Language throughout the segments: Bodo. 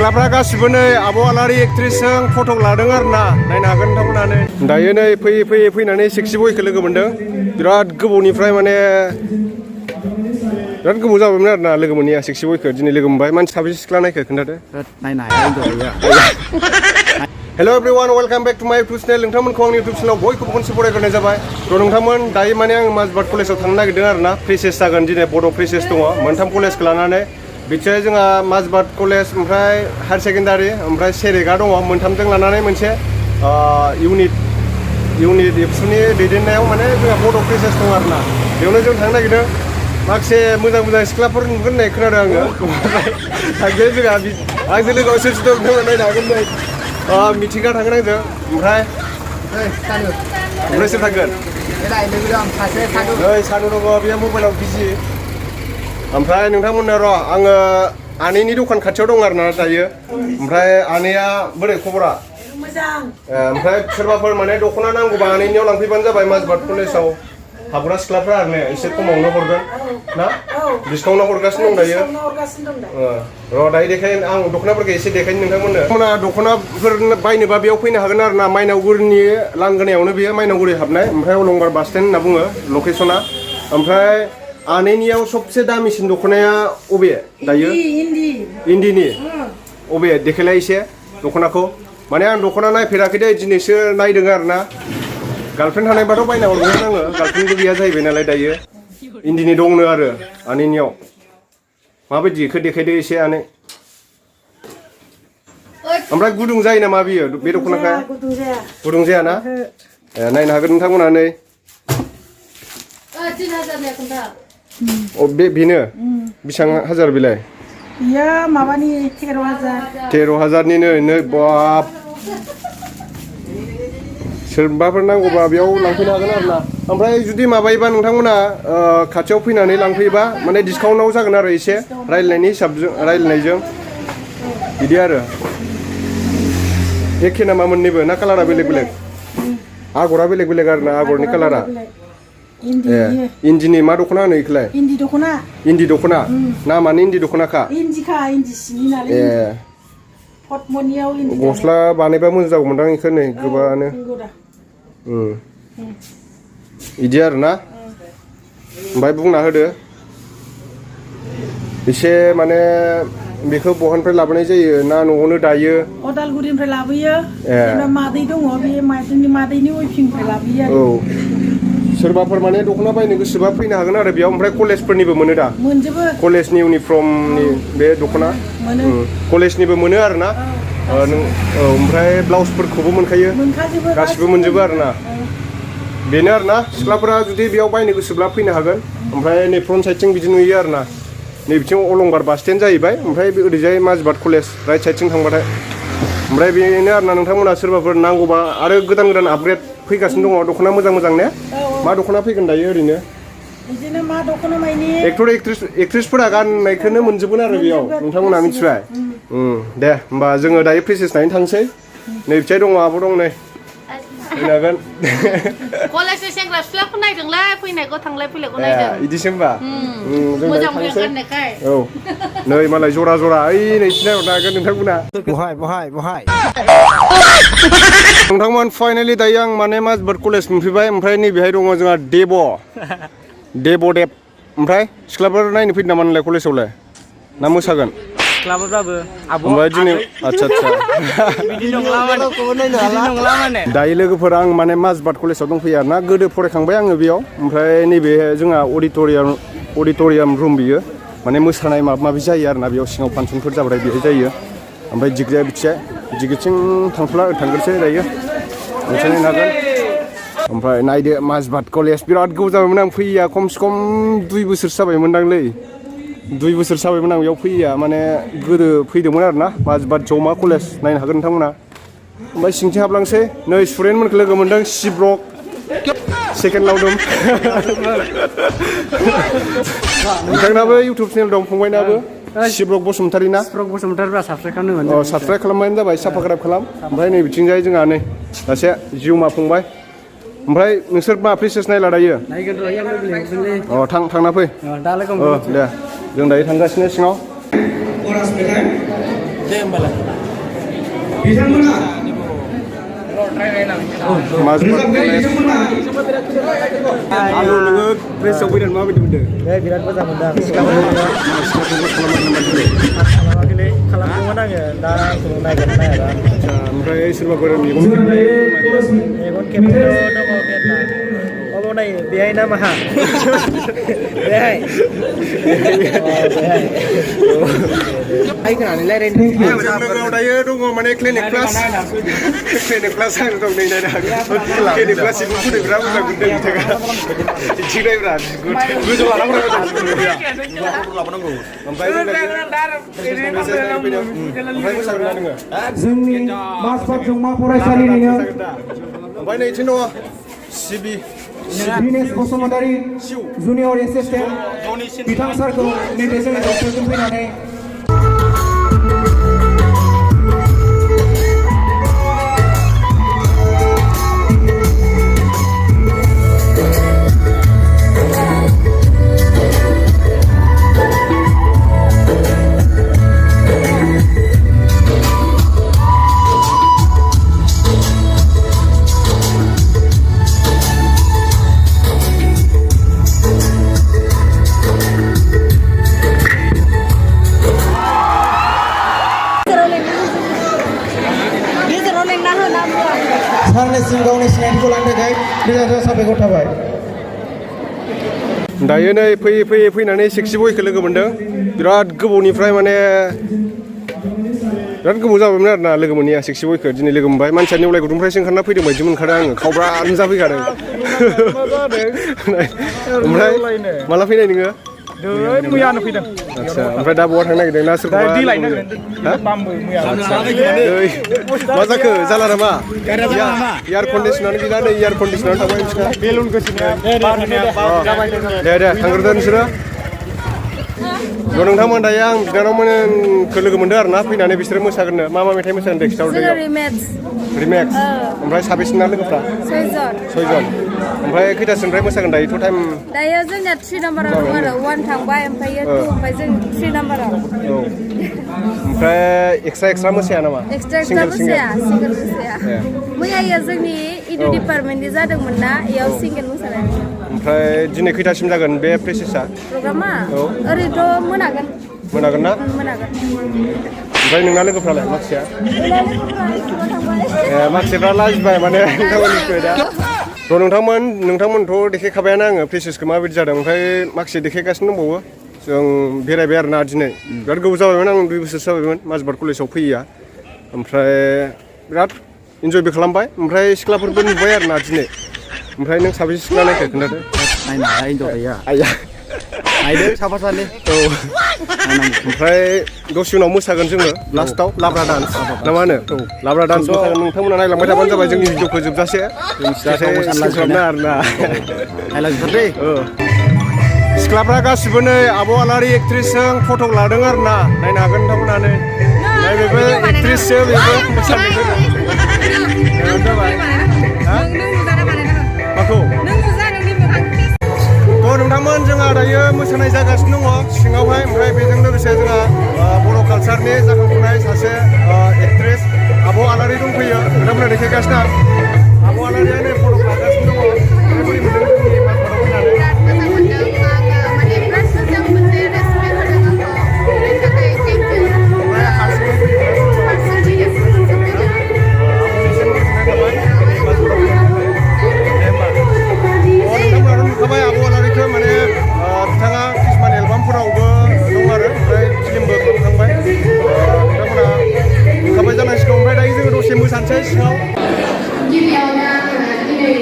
सिख्लाफ्रा गासिबो नै आब' आलारि एक्ट्रेसजों फट' लादों आरोना नायनो हागोन नोंथांमोनानो दायो नै फैयै फैनानै सेक्सि बयखौ लोगो मोनदों बिराद गोबावनिफ्राय माने बिराद गोबाव जाबायमोन आरोना लोगो मोनैया सेक्सि बयखौ दिनै लोगो मोनबाय मानसि साबेसे सिख्ला नायखो खोन्थादो नायनो हाया hello everyone welcome back to my YouTube channel नोंथांमोनखौ आंनि यूट्यूब चैनलाव बयखौबो खनसे बरायग्रोनाय जाबाय थ' नोंथांमोन दायो माने आं माजबाट कलेजाव थांनो नागिरदों आरोना फ्रेशेस जागोन दिनै बड' फ्रेशेस दङ मोनथाम कलेजखौ लानानै बिथिंजाय जोंहा माजबाट कलेज ओमफ्राय हायार सेकेन्डारि ओमफ्राय सेरेगा दङ मोनथामजों लानानै मोनसे इउनिट एबसुनि दैदेननायाव माने जोंहा बड' फ्रेशेस दङ आरोना बेयावनो जों थांनो नागिरदों माखासे मोजां स्किलाफोर नुगोन होननाय खोनादों आङो थांगोन जोंहा आंजों लोगोआव सोर सोर दं नायनो हागोन नै मिथिंगा थांगोन आंजों ओमफ्राय सोर थांगोन नै सानु दङ बेयो मबाइलाव बिजि ओमफ्राय नोंथांमोननो र' आङो आनैनि दखान खाथियाव दं आरोना दायो ओमफ्राय आनैया बोरै खबरा मोजां ओमफ्राय सोरबाफोर माने दख'ना नांगौबा आनैनियाव लांफैबानो जाबाय माजबाट कलेजाव हाबग्रा सिख्लाफ्रा आरो ने एसे खमावनो हरगोन ना डिसकाउन्टआव हरगासिनो दं दायो र' दायो देखायनो आं दख'नाफोरखौ एसे देखायनो नोंथांमोननो दख'नाफोर बायनोबा बेयाव फैनो हागोन आरो ना माइनावगुरिनि लांगोनायावनो बेयो माइनावगुरि हाबनाय ओमफ्राय अलंबार बास स्टेन्ड होनना बुङो लकेसना ओमफ्राय आनैनियाव सबसे दामिसिन दख'नाया अबे दायो इन्दिनि अबे देखायलाय एसे दख'नाखौ माने आं दख'ना नायफेराखै दे दिनैसो नायदों आरो ना गार्लफ्रेन्ड थानायबाथ' बायना हरगोन आङो गार्लफ्रेन्डबो गैया जाहैबाय नालाय दायो इन्दिनि दंनो आरो आनैनियाव माबायदि बेखौ देखायदो एसे आनै ओमफ्राय गुदुं जायो नामा बियो बे दख'नाखौ गुदुं जाया ना नायनो हागोन नोंथांमोना नै बेनो बेसेबां हाजार बेलाय बियो माबानि 13,000 नै बाब सोरबाफोर नांगौबा बेयाव लांफैनो हागोन आरो ना ओमफ्राय जुदि माबायोबा नोंथांमोना खाथियाव फैनानै लांफैयोबा माने डिसकाउन्टआव जागोन आरो एसे रायज्लायनायनि हिसाबजों रायज्लायनायजों बिदि आरो एखे नामा मोननैबो ना कालारा बेलेग बेलेग आगरा बेलेग बेलेग आरो ना आगरनि कालारा इन्दिनि मा दख'ना होनो बेखौलाय इन्दि दख'ना नामानो इन्दि दख'नाखा इन्दि सिनि नालाय पटमनियाव इन्दि गस्ला बानायबा मोजां जागौमोनदां बेखौ नै गोबाङानो बिदि आरो ना ओमफ्राय बुंना होदो एसे माने बेखौ बहानिफ्राय लाबोनाय जायो ना न'आवनो दायो अदालगुरिनिफ्राय लाबोयो जेनेबा मादै दङ बे मादैनि उइभिंनिफ्राय लाबोयो औ सोरबाफोर माने दख'ना बायनो गोसोबा फैनो हागोन आरो बेयाव ओमफ्राय कलेजफोरनिबो मोनो दा मोनजोबो कलेजनि इउनिफर्मनि बे दख'ना कलेजनिबो मोनो आरो ना ओमफ्राय ब्लाउसफोरखौबो मोनखायो गासिबो मोनजोबो आरो ना बेनो आरो ना सिख्लाफोरा जुदि बेयाव बायनो गोसोब्ला फैनो हागोन ओमफ्राय नै फ्रन्ट साइडथिं बिदि नुयो आरो ना नै बिथिं अलंबार बास स्टेन्ड जाहैबाय ओमफ्राय ओरैजाय माजबाट कलेज राइट साइडथिं थांबाथाय ओमफ्राय बेनो आरो ना नोंथांमोना सोरबाफोर नांगौबा आरो गोदान आपग्रेड फैगासिनो दङ दख'ना मोजां ने मा दख'ना फैगोन दायो ओरैनो बिदिनो मा दख'ना माइनि एक्टर एक्ट्रेसफोरा गाननायखौनो मोनजोबगोन आरो बेयाव नोंथांमोना मिथिबाय दे होमबा जोङो दायो फ्रेशेस नायनो थांसै नै बिथिं दङ आब' दं नै फैनो हागोन कलेजनि सेंग्रा सिख्लाखौ नायदोंलै फैनायखौ थांलाय फैलायखौ नायदों बिदिसो होमबा मोजां गाननायखाय औ नै मालाय जरा ओइ नैथिं नायहरनो हागोन नोंथांमोना बहाय नोंथांमोन फाइनालि दायो आं माने माजबाट कलेज मोनफैबाय ओमफ्राय नैबेहाय दङ जोंहा देबदेब ओमफ्राय सिख्लाफोर नायनो फैदों नामा नोंलाय कलेजावलाय ना मोसागोन सिख्लाफोरबाबो ओमफ्राय दिनै आदसा दायो लोगोफोर आं माने माजबाट कलेजाव दंफैयो आरोना गोदो फरायखांबाय आङो बेयाव ओमफ्राय नैबे जोंहा अडिट'रियाम रुम बियो माने मोसानाय माबा माबि जायो आरोना बेयाव सिङाव फांसनफोर जाबाथाय बेहाय जायो ओमफ्राय दिगिथिं थांग्रोसै दायो नोंसोर नायनो हागोन ओमफ्राय नायदो माजबाट कलेज बिराद गोबाव जाबायमोन आं फैया खमसे खम 2 बोसोरसो जाबायमोनदांलै 2 बोसोर जाबायमोन आं बेयाव फैया माने गोदो फैदोंमोन आरोना माजबाट जौमा कलेज नायनो हागोन नोंथांमोना ओमफ्राय सिंथिं हाबलांसै नै सुरेनमोनखौ लोगो मोनदों सिब्रक सेकेन्ड लावदों नोंथांनाबो इउटुब चेनेल दं फंबायनाबो सिब्रक बसुमतारी ना साबसक्राइब खालामनो साबसक्राइब खालामबानो जाबाय साबसक्राइब खालाम ओमफ्राय नै बिथिंजाय जोंहा नै सासे जिउमा फंबाय ओमफ्राय नोंसोर मा फ्रेशेस नायला दायो थांना फै दे जों दायो थांगासिनो सिङाव दे होमबालाय बिथांमोना माजबात कलेज आलु नोङो प्रेसआव फैनानै माबायदि मोनदों बिराद मोजां मोनदों आं खालामाखैलै खालामदोंमोन आङो दा नायगोन नायाबा ओमफ्राय सोरबाफोर मेगन मेगन खेबनायाव दङ मेरला अबाव नायो बेहाय ना माहा बेहाय फैनानै रायलायनो लोगोआव दायो दङ माने क्लिनिक प्लास आं दं नै नायनो हागोन क्लिनिक प्लास सिखौ फुदों बिराद मोजां मोनदों बिथाङा दिन्थिनाय बिराद गोजौ लानांगौ लाबोनांगौ ओमफ्राय मोसागोन ना नोङो जोंनि माजबात जौमा फरायसालिनिनो ओमफ्राय नैथिं दङ सिबि दिनेश बसुमतारी जुनियर एसिस्टेन्ट बिथां सारखौ नैबे जोंनि डक्टरजों फैनानै सारनिसिम गावनि सिनायथिखौ लानो थाखाय रोजा रोजा साबायखर थाबाय दायो नै फैयै फैनानै सेक्सि बयखौ लोगो मोनदों बिराद गोबावनिफ्राय माने बिराद गोबाव जाबायमोन आरोना लोगो मोनैया सेक्सि बयखौ दिनै लोगो मोनबाय मानसिया नेवलाय गुदुंनिफ्रायसो ओंखारना फैदों बायदि मोनखादों आङो खावब्रानो जाफैखादों ओमफ्राय माला फैनाय नोङो मैयानो फैदों आदसा ओमफ्राय दा बहा थांनो नागिरदों ना सोरखौबा दै लायनो मा जाखो जाला नामा एयार कन्डिसनार गैला नै एयार कन्डिसनार थाबाय बिसोरना बेलुन गोसोनाया दे थांग्रोदो नोंसोरो नोंथांमोन दायो आं बिनानावमोनखौ लोगो मोनदों आरो ना फैनानै बिसोरो मोसागोननो मा मेथाइ मोसागोन दे खिथाहरदो रिमेक्स ओमफ्राय साबेसेना लोगोफ्रा 6 जन ओमफ्राय खैथासोनिफ्राय मोसागोन दायोथ' टाइम दायो जोंनिया 3 नाम्बाराव दं आरो 1 थांबाय ओमफ्राय 2 ओमफ्राय जों 3 नाम्बाराव औ ओमफ्राय एक्सट्रा मोसाया नामा एक्सट्रा मोसाया सिंगेल मोसाया मैया जोंनि इडु डिपार्टमेन्टनि जादोंमोन ना इयाव सिंगेल मोसानाय ओमफ्राय दिनै खैथासिम जागोन बे प्रेसेसआ प्रग्रामा ओरैनोथ' मोनागोन ना मोनागोन ओमफ्राय नोंना लोगोफ्रालाय माखासेया माखासेफ्रा लाजिबाय माने नोंथांमोननिफ्राय दा नोंथांमोनथ' देखायखाबायानो आङो प्रेसेसखौ माबायदि जादों ओमफ्राय माखासे देखायगासिनो दंबावो जों बेरायबाय आरोना दिनै बिराद गोबाव जाबायमोन आं 2 बोसोरसो जाबायमोन माजबात कलेजाव फैया ओमफ्राय बिराद इन्जयबो खालामबाय ओमफ्राय सिख्लाफोरबो नुबाय आरोना दिनै ओमफ्राय नों साबेसे सिख्ला नायखो खोन्थादो आइया नायदो साफा सानै औ ओमफ्राय दसे उनाव मोसागोन जोङो लास्टआव लाब्रा डान्स ना मा होनो लाब्रा डान्स मोसागोन नोंथांमोना नायलांबाय थाबानो जाबाय जोंनि भिडिअखौ जोबजासे जाहाथे खालामना आरोना नायलांजोबदे सिख्लाफ्रा गासिबो नै आब' आलारि एक्ट्रेसजों फट' लादों आरोना नायनो हागोन नोंथांमोनानो नै बेबो एक्ट्रेससो बेबो मोसानो जाबाय माखौ नोंथांमोन जोंहा दायो मोसानाय जागासिनो दङ सिङावहाय ओमफ्राय बेजों लोगोसे जोंहा बर' कालचारनि जाखांफुनाय सासे एक्ट्रेस आब' आलारि दंफैयो नोंथांमोना देखायगासिनो आब' आलारिया नै फट' लागासिनो दङ बोरै मोनदों जोंनि माजबाताव फैनानै नुखाबाय आब' आलारिखौ माने बिथाङा किसुमान एलबामफोरावबो दं आरो ओमफ्राय फिल्मबो खालामखांबाय नोंथांमोना नुखाबाय जानांसिगौ ओमफ्राय दायो जोङो दसे मोसानोसै सिङाव गिबियावनो आङो दिनै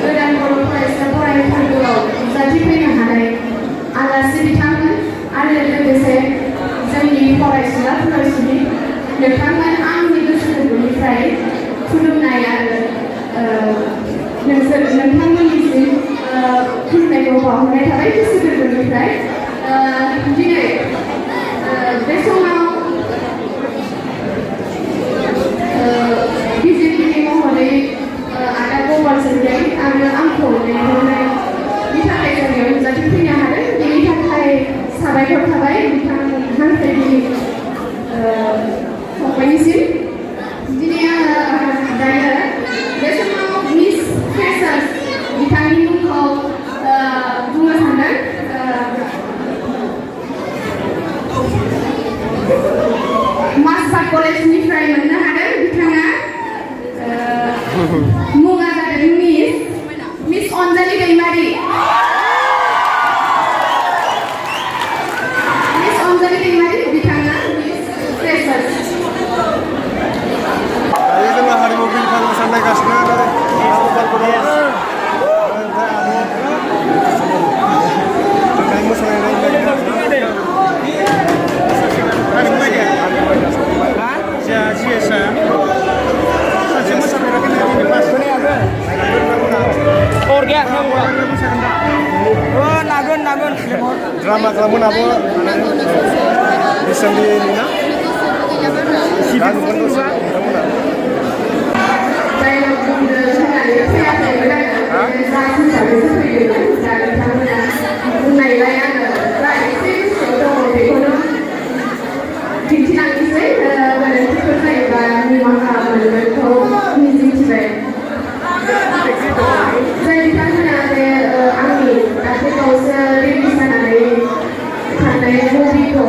गोदान बर' फरायसा फरायसालियाव नुजाथिफैनो हानाय आलासि बिथांमोन आरो लोगोसे जोंनि फरायसुला फरायसुलि नोंथांमोन आंनि गोसो गोरबोनिफ्राय खुलुमनाय आरो नोंथांमोननिसिम खुलुमनायखौ बावहरनाय थाबाय गोसो गोरबोनिफ्राय दिनै बे समाव बिजेपिनि महरै आदा गपाल सरगयारि आरो आंखौ लेंहरनायनि थाखाय जों बेयाव नुजाथिफैनो हादों बेनि थाखाय साबायखर थाबाय बिथां हांख्रायगिरि नोंथांनिसिम दिनै आङो दायो बे समाव मिस फ्रेसार्स बिथांनि मुंखौ बुंनो सानदों मास्टार कलेजनिफ्राय मोननो हादों बिथाङा मुङा जादों मिस अनजालि दैमारि मिस अनजालि दैमारि बिथाङा मिस फ्रेसार्स दायो जोङो हारिमु बिरखां मोसानायगासिनो drama खालामगोन आब' डिसेम्बरनि ना बुंनायलाय आङो जा एसे गोसोआव दङ बेखौनो दिन्थिलांनोसै गोरोन्थिफोर जायोबा निमाहा मोनगोनखौ मिजिंथिबाय जाय बिथांमोना बे आंनि दाख्लै बावैसो रिलिज जानानै थांनाय मुभिखौ